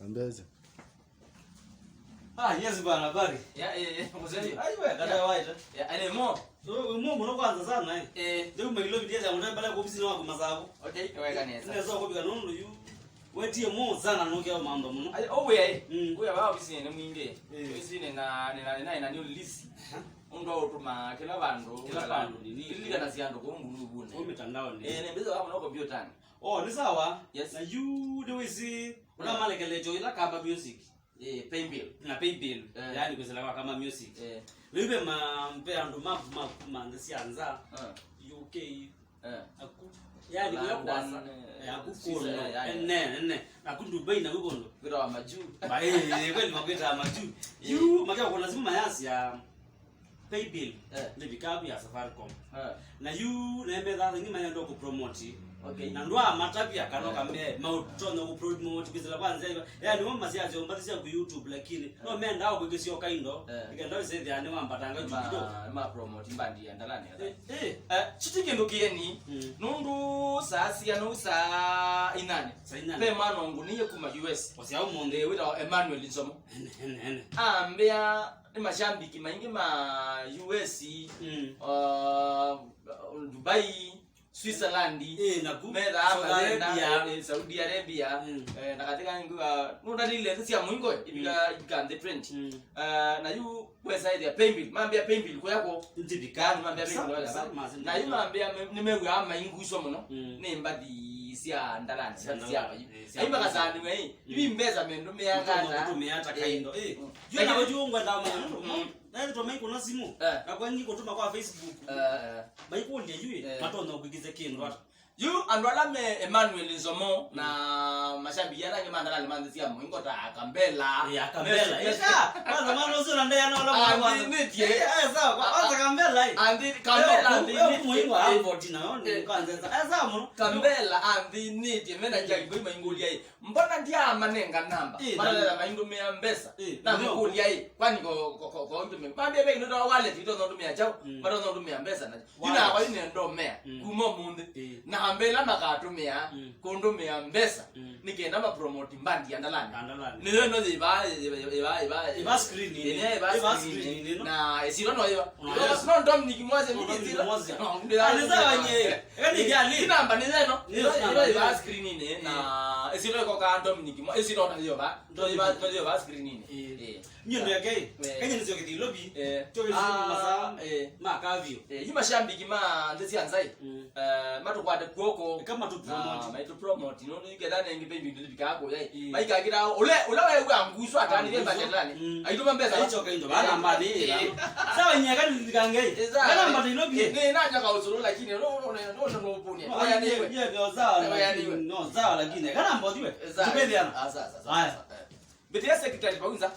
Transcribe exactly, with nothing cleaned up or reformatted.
Mbeza. Ah, yes bwana, habari? Ya, eh, eh, mzee. Ai wewe, kada waita. Ya, ale mo. So, umo muno kwanza sana eh. Eh. Ndio mailo bidia za ndabala kwa ofisi na wako mazako. Okay, wewe kanisa. Ndio sio kwa bika nono yu. Wetie mo sana no kia mambo muno. Ai, oh we ai. Mm. Uya ba ofisi ni mwingi. Eh. Ofisi ni na ni na ni na ni list. Aha. Undu utuma kila bandu. Kila bandu ni ni. Ili kana siando kwa ngulu bune. Kwa mitandao ni. Eh, ne mbizo hapo no computer. Oh, ni sawa. Yes. Na yu ndio wisi. Una malekelecho ila kamba music. Eh, paybill. Na paybill. Eh. Yaani kwĩsĩla kwa kama music. Eh. Rĩu ve ma mpe andũ ma ma ma nthĩ sya nza. Eh. U K. Eh. Aku. Yaani kũla kwasa. Eh, aku kono. Ene ene. Aku Dubai na kukono. Kwĩtawa majuu. Ba eh kweli makwĩta majuu. Yu makia kuna simu mayasya. Paybill eh. Nĩ vikavu ya Safaricom eh. Na yu nemethaa ngi mayendo ku promote okay. Na ndwa matavya kano eh. Kame mautonya ku promote kwĩsĩla kwa nzĩa yani wa masiazi ombathi cia ku YouTube lakini eh. No menda kwĩkĩsio kaindo eh. Ikenda wĩsethia ni wambatanga juu kidogo ma promote mbandi ya ndalani eh eh eh chiti kindu kieni mm. Nundu saa cia no saa inane saa inane pe mano nguniye kuma U S osia umonde wita Emmanuel Nzomo ene ene ene ambia Nĩ mashambiki maingĩ ma U S, mm. Uh, Dubai, Switzerland, eh, naku, methaa Saudi Arabia. Eh, Saudi Arabia mm. Eh, na katika nguga nundalile nthi sya muingo ibika mm. Ibika nthi twenty mm. Uh, na yu kwesa ithia paybill mambia paybill kuyako ndibika mambia paybill wala na yu mambia nĩ mewia mainguswa muno mm. Nĩ mbathi sya ndalani sya sya yu ai makasani wei Ivi mbesa mendũmĩaa kata. Kũtũmĩa ta kaindo. Eh. Yu na wetu ngwenda mũno. Nathi toma ikuna simu. Eh. Na kwa ngi kutuma kwa Facebook. Eh. Maikũlya yu eh. Matonya kwĩkĩthya kĩndũ ata. Yu andũ ala me Emmanuel Nzomo na mashabiki ala angĩ mandala nĩ manthi cia mũingo ta Kambela. Ya Kambela. Esa. Kwanza mwana ũcio na ndaya na ala mwana. Andinĩtie. Eh, sawa. Kwanza Kambela. Andi Kambela andinĩtie. Mũingo amboti na ndio kwanza. Esa mũno. Kambela andinĩtie mena jangoi maingũlya. Mbona ndyamanenga namba? Ĩ, matathetha maindũmĩa mbesa. Ĩ, namũkũlya ĩ kwani koitũmĩa mambia ve kĩndũ ta wallet itonya ũtũmĩa kyaũ? Mm. Matonya ũtũmĩa mbesa na yu nakwa yu nenda ũmea kuma ũmũnthĩ. Ĩ. Namba ĩla makatũmĩa kũndũmĩa mbesa nĩ kenda mapromote mbandi ya ndalani. Nĩyo ĩno yĩva yĩva yĩva yĩva screen ĩno. Na ĩsino no yĩva no Dominic Mwase. Nĩkĩsila. Eka nĩ ĩkya nĩ namba nĩ yeno. Ĩno ĩva screeninĩ na ĩsino ĩkokaa Dominic Mwase ĩsino na yova. Ndo ĩva ndo yova screeninĩ. Ĩĩ. Nyie ndeke. Kenya nĩsyo kĩthilobi. Tyo ĩsino masa ma kavio. Yu mashambiki ma nthĩ sya nzaĩ. Matukwate kuoko. Kama tu promote. Maitu promote no nĩ ketha nengi baby ndio bika ko yai. Maikakira ule ule wewe anguswa atani ve mbatetani. Aituma mbesa. Aicho kaindo bana mbani. Sawa nyie kani ndikangei. Kana mbati ilobi. Nĩ na nyaka usuru lakini no no no no puni. Oya niwe. Ye ndio sawa lakini no sawa lakini kana mbothiwe. Tupethiana. Asa asa. Haya. Mbete ya secretary paunza.